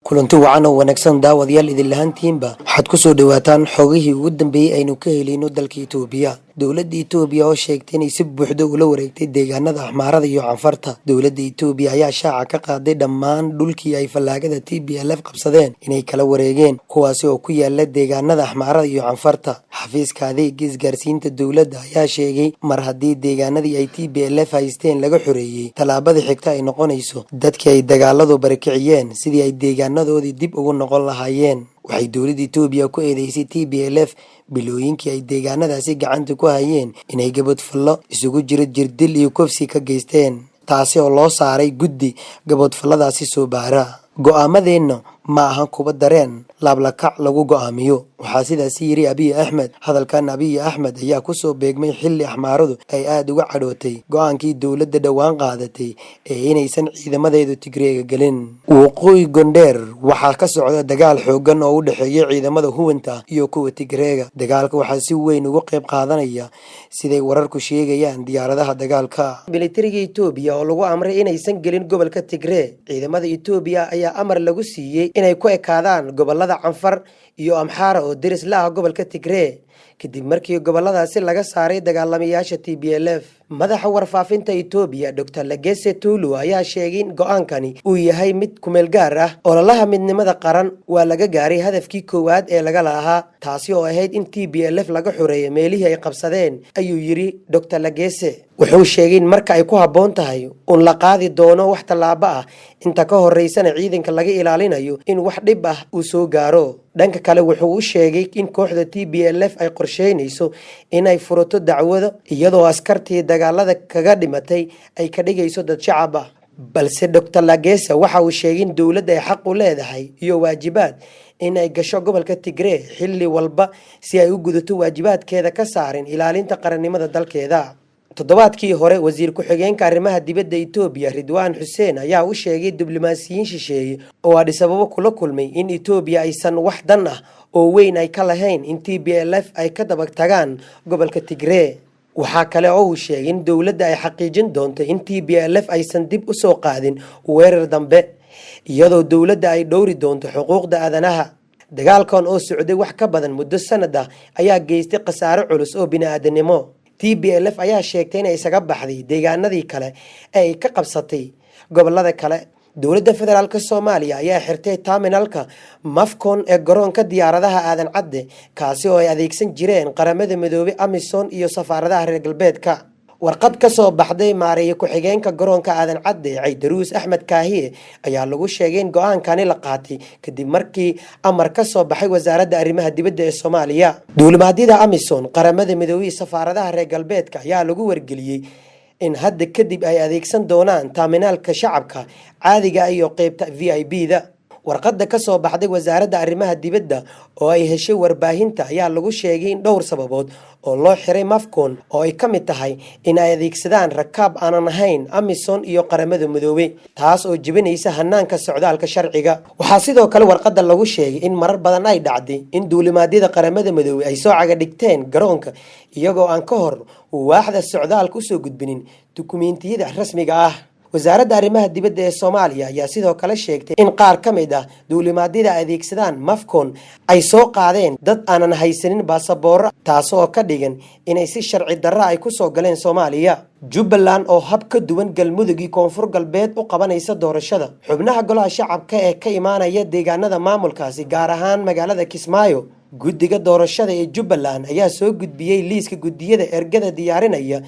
Kulanti wacan oo wanaagsan, daawadayaal, idin lahaantiinba. Waxaad kusoo dhawaataan xogihii ugu dambeeyey aynu ka helino dalka Itoobiya. Dowladda Itoobiya oo sheegtay inay si buuxda ula wareegtay deegaanada Axmaarada iyo Canfarta. Dowladda Itoobiya ayaa shaaca ka qaaday dhammaan dhulkii ay fallaagada TPLF qabsadeen inay kala wareegeen, kuwaasi oo ku yaala deegaanada Axmaarada iyo Canfarta. Xafiiska adeega isgaarsiinta dowladda ayaa sheegay mar haddii deegaanadii ay TPLF haysteen laga xoreeyey, tallaabada xigta ay noqonayso dadkii ay dagaaladu barakiciyeen sidii ay deegaanadoodii dib ugu noqon lahaayeen. Waxay dowladda Itoobiya ku eedeysay TPLF bilooyinkii ay deegaanadaasi gacanta ku hayeen inay gaboodfallo isugu jiro jirdil iyo kufsi ka geysteen, taasi oo loo saaray guddi gaboodfalladaasi soo baara. "Go'aamadeenna ma ahan kuwa dareen laablakac lagu go'aamiyo," waxaa sidaasi yiri Abiy Axmed. Hadalkan Abiy Axmed ayaa kusoo beegmay xilli Axmaaradu ay aada uga cadhootay go'aankii dowladda dhowaan qaadatay ee inaysan ciidamadeedu Tigreega gelin. Waqooyi Gondheer waxaa ka socda dagaal xoogan oo u dhexeeya ciidamada Huwanta iyo kuwa Tigreega. Dagaalka waxaa si weyn uga qayb qaadanaya, siday wararku sheegayaan, diyaaradaha dagaalka. Militariga Itoobiya oo lagu amray inaysan gelin gobolka Tigree. Ciidamada Itoobiya ayaa amar lagu siiyey inay ku ekaadaan gobolada Canfar iyo Amxaara oo deris la ah gobolka Tigree, kadib markii goboladaasi laga saaray dagaalamayaasha TPLF. Madaxa warfaafinta Itoobiya, Dr Legesse Tulu, ayaa sheegay in go'aankani uu yahay mid kumeel gaar ah. Ololaha midnimada qaran waa laga gaaray hadafkii koowaad ee laga lahaa, taasi oo ahayd in TPLF laga xoreeyo meelihii ay qabsadeen, ayuu yiri Dr Legesse. Wuxuu sheegay in marka ay ku habboon tahay uun la qaadi doono wax tallaabo ah, inta ka horeysana ciidanka laga ilaalinayo in wax dhib ah uu soo gaaro. Dhanka kale, wuxuu u sheegay in kooxda TPLF ay qorsheynayso inay furato dacwado, iyadoo askartii dagaalada kaga dhimatay ay ka dhigayso dad shacab ah. Balse Dr Legesse waxa uu sheegay in dowladda ay xaq u leedahay iyo waajibaad in ay gasho gobolka Tigree xilli walba si ay u gudato waajibaadkeeda ka saaran ilaalinta qarannimada dalkeeda. Toddobaadkii hore, wasiir ku-xigeenka arrimaha dibadda Itoobiya, Ridwaan Xuseen, ayaa u sheegay diblomaasiyiin shisheeye oo Addis Ababa kula kulmay in Itoobiya aysan wax dan ah oo weyn ay ka lahayn in TPLF ay ka daba tagaan gobolka Tigree. Waxaa kale oo uu sheegay in dowladda ay xaqiijin doonto in TPLF aysan dib u soo qaadin weerar dambe, iyadoo dowladda ay dhowri doonto xuquuqda aadanaha. Dagaalkan oo socday wax ka badan muddo sanad ah ayaa geystay khasaare culus oo bini-aadanimo. TPLF ayaa sheegtay inay isaga baxday deegaanadii kale ee ay ka qabsatay gobolada kale. Dowladda federaalk Soomaaliya ayaa xirtay terminalka Mafcon ee garoonka diyaaradaha Aadan Cadde, kaasi oo ay adeegsan jireen Qaramada Midoobey, AMISOM iyo safaaradaha reer galbeedka. Warqad ka soo baxday maareeye ku-xigeenka garoonka Aadan Cadde, Caydaruus Axmed Kaahiye, ayaa lagu sheegay in go'aankani la qaatay kadib markii amar ka soo baxay Wasaaradda Arrimaha Dibadda ee Soomaaliya. Duulimaadyada AMISOM, Qaramada Midoobey, safaaradaha reer galbeedka ayaa lagu wargeliyey in hadda kadib ay adeegsan doonaan terminalka shacabka caadiga iyo qeybta VIP da. Warqadda ka soo baxday Wasaaradda Arrimaha Dibadda oo ay heshay warbaahinta ayaa lagu sheegay in dhowr sababood oo loo xiray Mafcon, oo ay ka mid tahay in ay adeegsadaan rakaab aanan ahayn AMISOM iyo Qaramada Midoobey, taas oo jebinaysa hanaanka socdaalka sharciga. Waxaa sidoo kale warqadda lagu sheegay in marar badan ay dhacday in duulimaadyada Qaramada Midoobey ay soo caga dhigteen garoonka iyagoo aan ka hor waaxda socdaalka usoo gudbinin dukumiintiyada rasmiga ah. Wasaaradda Arrimaha Dibadda ee Soomaaliya ayaa sidoo kale sheegtay in qaar ka mid ah duulimaadyada adeegsadaan Mafcon ay soo qaadeen dad aanan haysanin baasabooro, taas oo ka dhigan inay si sharci darra ay kusoo galeen Soomaaliya. Jubbaland oo hab ka duwan Galmudug iyo Koonfur Galbeed u qabanaysa doorashada xubnaha golaha shacabka ee ka imaanaya deegaanada maamulkaasi, gaar ahaan magaalada Kismaayo. Guddiga doorashada ee Jubbaland ayaa soo gudbiyey liiska guddiyada ergada diyaarinaya,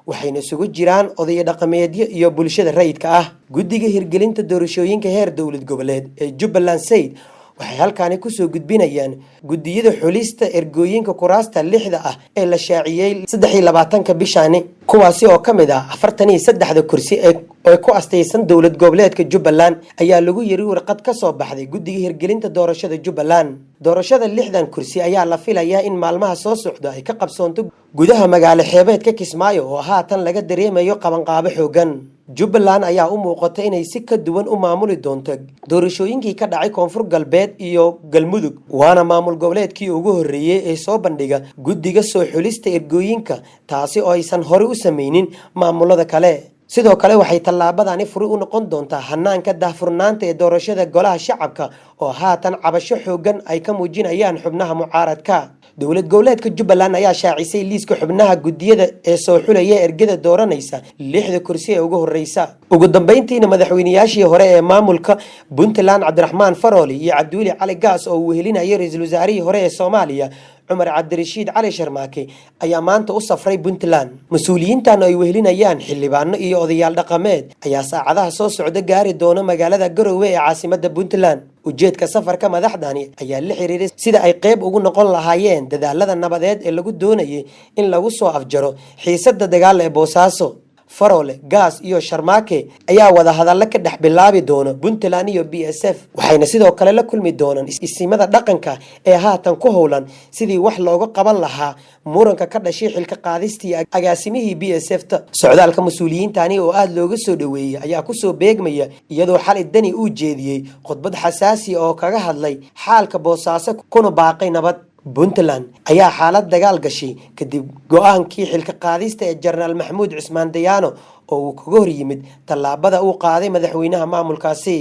waxayna isugu jiraan odayo dhaqameedyo iyo bulshada rayidka ah. Guddiga hirgelinta doorashooyinka heer dowlad goboleed ee Jubbaland SIIT waxay halkaani kusoo gudbinayaan guddiyada xulista ergooyinka kuraasta lixda ah ee la shaaciyey 23-ka bishani, kuwaasi oo ka mid ah 43-da kursi ee ku astaysan dowlad goboleedka Jubbaland, ayaa lagu yiri warqad ka soo baxday guddiga hirgelinta doorashada Jubbaland. Doorashada 60 kursi ayaa la filayaa in maalmaha soo socda ay ka qabsoonto gudaha magaalo xeebeedka Kismaayo, oo haatan laga dareemayo qabanqaabo xoogan. Jubbaland ayaa u muuqata inay si ka duwan u maamuli doonto doorashooyinkii ka dhacay Koonfur Galbeed iyo Galmudug, waana maamul goboleedkii ugu horreeyey ee soo bandhiga guddiga soo xulista ergooyinka, taasi oo aysan horey u sameynin maamulada kale. Sidoo kale waxay tallaabadani furi u noqon doontaa hanaanka daahfurnaanta ee doorashada Golaha Shacabka, oo haatan cabasho xoogan ay ka muujinayaan xubnaha mucaaradka. Dowlad goboleedka Jubbaland ayaa shaacisay liiska xubnaha guddiyada ee soo xulaya ergada dooranaysa lixda kursi ee ugu horeysa. Ugu dambeyntiina, madaxweynayaashii hore ee maamulka Puntland, Cabdiraxmaan Faroole iyo Cabdiweli Cali Gaas, oo uu wehelinayay ra-iisul wasaarihii hore ee Soomaaliya Cumar Cabdirashiid Cali Sharmaake, ayaa maanta u safray Puntland. Mas-uuliyiintan ay wehelinayaan xildhibaano iyo odayaal dhaqameed ayaa saacadaha soo socda gaari doona magaalada Garowe ee caasimada Puntland. Ujeedka safarka madaxdani ayaa la xiriiray sida ay qeyb ugu noqon lahaayeen dadaalada nabadeed ee lagu doonayay in lagu soo afjaro xiisada dagaal ee Boosaaso. Faroole, Gaas iyo Sharmaake ayaa wada hadallo ka dhex bilaabi doona Puntland iyo BSF, waxayna sidoo kale la kulmi doonaan isimada dhaqanka ee haatan ku howlan sidii wax looga qaban lahaa muranka ka dhashay xilka qaadistii agaasimihii BSF ta. Socdaalka mas-uuliyiintani oo aada looga soo dhoweeyey ayaa kusoo beegmaya iyadoo xalay Dani uu jeediyey khudbad xasaasi oo kaga hadlay xaalka Boosaaso, kuna baaqay nabad. Puntland ayaa xaalad dagaal gashay kadib go-aankii xilka qaadista ee Jenaraal Maxamuud Cismaan Dayaano, oo uu kaga hor yimid tallaabada uu qaaday madaxweynaha maamulkaasi.